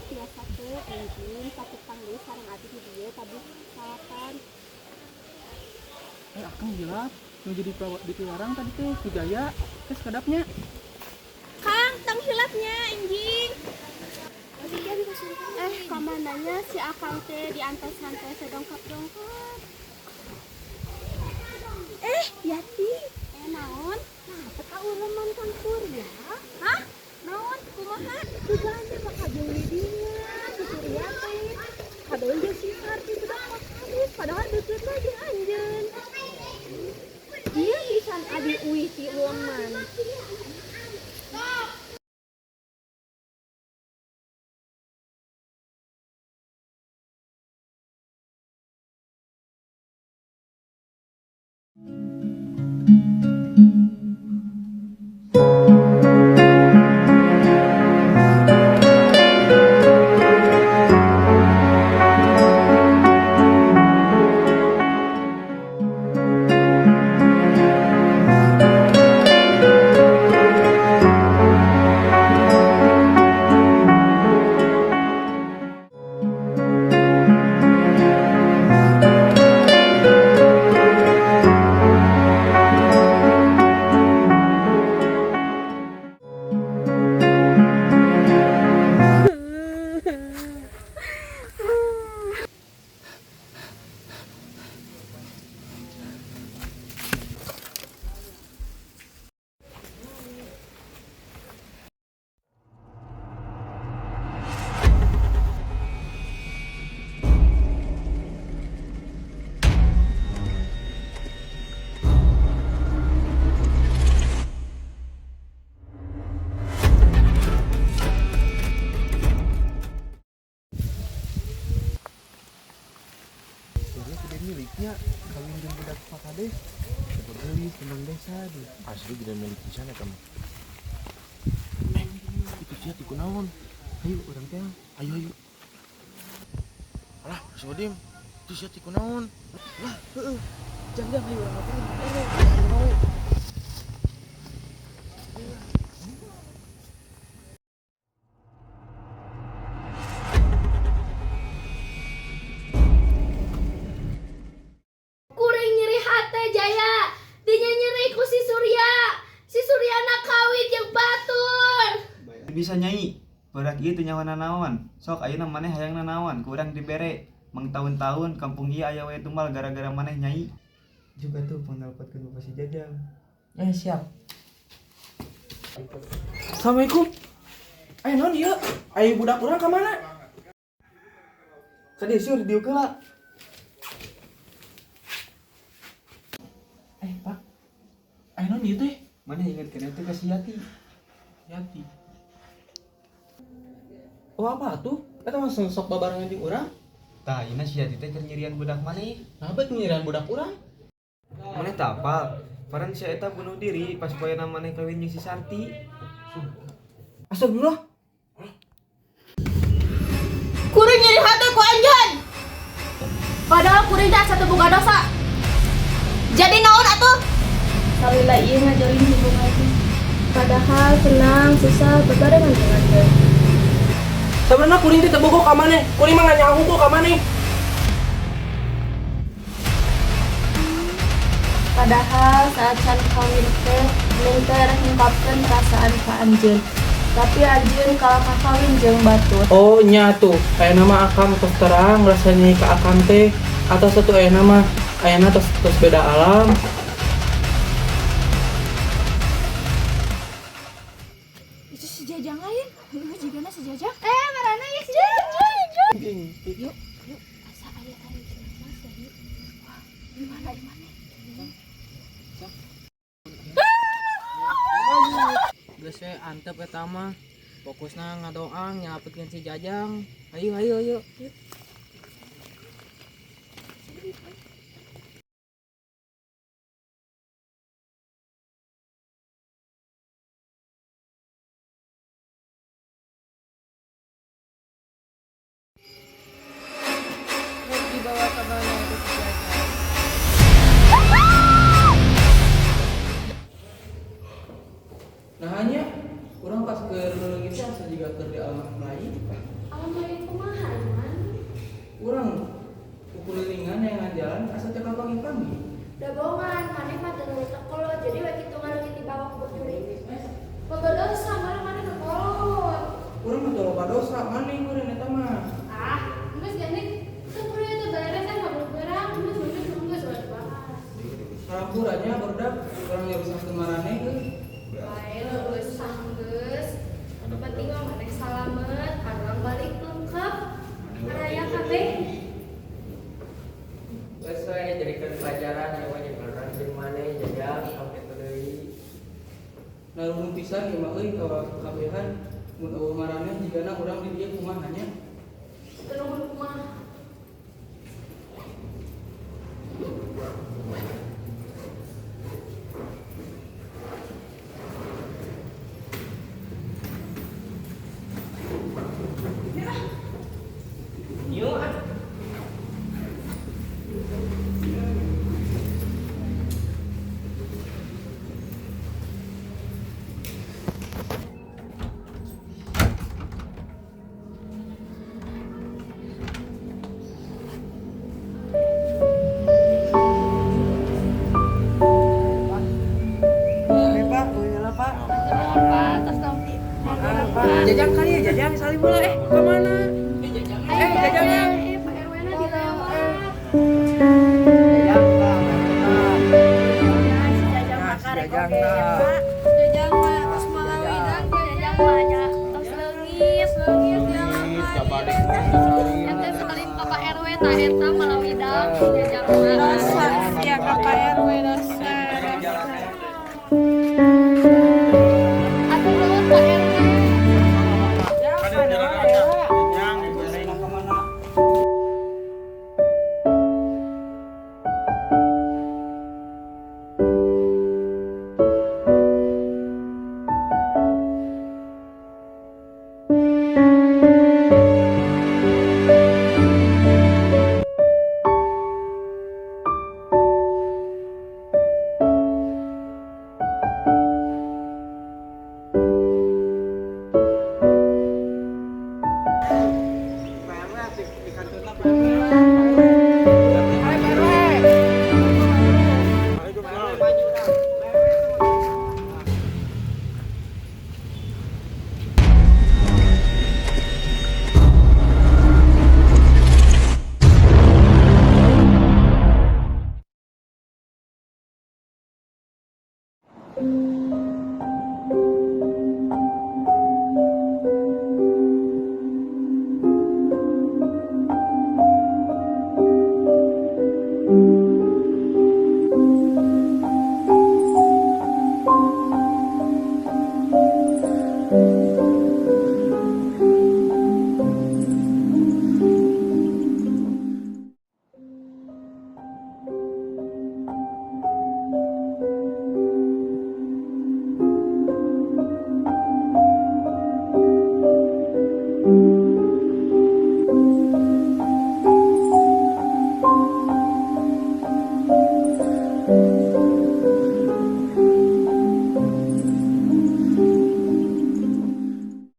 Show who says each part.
Speaker 1: Tiasa teu enjing patukang deui sareng abi di dieu tabuh salapan.
Speaker 2: Eh, akang hilap. Nu jadi di piwarang tadi teh ku Jaya. Teh sakedapnya.
Speaker 1: Kang, tong hilapnya enjing. Eh, kamananya si akang teh diantosan teh sedongkap-dongkap. Eh, Yati. Eh, naon? Nah, teka uleman Kang Surya. Hah? Naon? Kumaha? Dugaan teh bakal jeung didinya, si Surya teh. Kabeul jeung si Sarti budak Pak Kadus, padahal deukeutna jeung anjeun. Ieu pisan abi uih ti uleman.
Speaker 3: Surya sudah miliknya kawin jeung budak Pak Kades. Coba geulis tentang desa di.
Speaker 4: Asli tidak milik di sana kamu. Eh, itu sia ti kunaon?
Speaker 3: Ayo urang teh.
Speaker 4: Ayo ayo. Alah, si Odim, itu sia ti kunaon?
Speaker 3: Lah, heeh. Jang-jang ayo urang laporan ke RW. Ayo we.
Speaker 5: Kuring nyeri hate Jaya, dinya nyeri ku si Surya. Si Suryana kawin jeung batur.
Speaker 6: Bisa nyai, budak ieu teu nyaho nanaon. Sok ayeuna maneh hayang nanaon, ku urang dibere. Mangtaun-taun kampung ieu aya wae tumbal gara-gara maneh nyai. Juga tuh pangnelponkeun bapak si Jajang.
Speaker 2: Eh, siap. Assalamualaikum. Eh, naon ieu? Ayo budak urang ka mana?
Speaker 6: Ka dieu sur diuk heula.
Speaker 2: Eh, Pak. Ayo naon ieu teh?
Speaker 6: Maneh inget keneh teh ka si Yati?
Speaker 2: Yati. Oh, apa tuh? Eta mah sok babarengan jeung urang.
Speaker 6: Tah, ayeuna si Yati teh keur nyirian budak maneh.
Speaker 2: Nah, bet nyirian budak urang.
Speaker 6: Maneh teu apal? Paran si eta bunuh diri pas poena maneh kawin jeung si Sarti.
Speaker 2: Astagfirullah.
Speaker 5: Kuring nyeri hate ku anjeun. Padahal kuring teh asa teu boga dosa. Jadi naon atuh?
Speaker 1: Salila ieu ngajalin hubungan teh. Padahal senang, susah, bebarengan jeung anjeun.
Speaker 2: Sebenarnya kuring teh teu bogoh ka maneh. Kuring mah nganyaho ka maneh.
Speaker 1: Padahal saat can kawin teh neng teh rek ngungkapkeun perasaan ka anjeun. Tapi anjeun kalah kawin jeung batur.
Speaker 2: Oh, nya tuh. Ayeuna mah akang tos terang rasanya ka akang teh atau satu ayeuna mah ayeuna tos tos beda alam.
Speaker 5: Itu si Jajang lain. Heuh, jigana si Jajang. Eh, marana ieu si Jajang. Yuk, yuk. Asa aya aya jelema sia ieu. Wah, di mana di mana?
Speaker 7: Geus we antep eta mah. Fokusna ngadoang nyelapetkeun si Jajang. Ayo ayo ayo.
Speaker 1: Rek dibawa ka mana itu si Jajang?
Speaker 2: Nah, hanya urang pas keur leungit teh asa jiga keur di alam lain.
Speaker 1: Alam
Speaker 5: Gabongan, maneh mah teu nurut kolot, jadi we kitu ngaleungit dibawa ku jurig. Loba dosa, mana maneh ke kolot.
Speaker 2: Urang mah teu loba dosa, maneh meureun eta mah.
Speaker 5: Ah, geus geuning. Teu kudu itu beres kan ngobrol berang, geus geus geus we dibahas.
Speaker 2: Hampura nya barudak, urang nyarusahkeun maraneh euy.
Speaker 5: Bae leuweus sanggeus. Anu penting mah maneh salamet, urang balik lengkap. Raya kabeh.
Speaker 7: Geus we jadikeun pelajaran ieu mah jeung urang jeung maneh Jajang tong kitu deui.
Speaker 2: Naruhun pisan ieu mah euy ka kabehan mun eueuh maraneh jigana urang di dieu kumaha nya.
Speaker 5: Teu nuhun kumaha.
Speaker 7: Yuk ah.
Speaker 3: Oke, Pak, boleh Pak.
Speaker 1: Pak, tos tompi.
Speaker 7: Jajang kali ya, Jajang salim heula ka mana?
Speaker 5: Eh,
Speaker 7: Jajang.
Speaker 5: Pak RW na dilewat.
Speaker 7: Jajang tah,
Speaker 1: Si Jajang
Speaker 3: Nah,
Speaker 1: mah
Speaker 3: si
Speaker 1: karek
Speaker 3: Jajang
Speaker 1: oge ya,
Speaker 3: tah.
Speaker 1: Pak.
Speaker 5: Jajang mah tos malawidang, Jajang mah nya tos leungit, leungit ya. Eta salim ka Pak RW ta eta malawidang, Jajang mah.
Speaker 1: Dosa ya ka Pak RW dosa.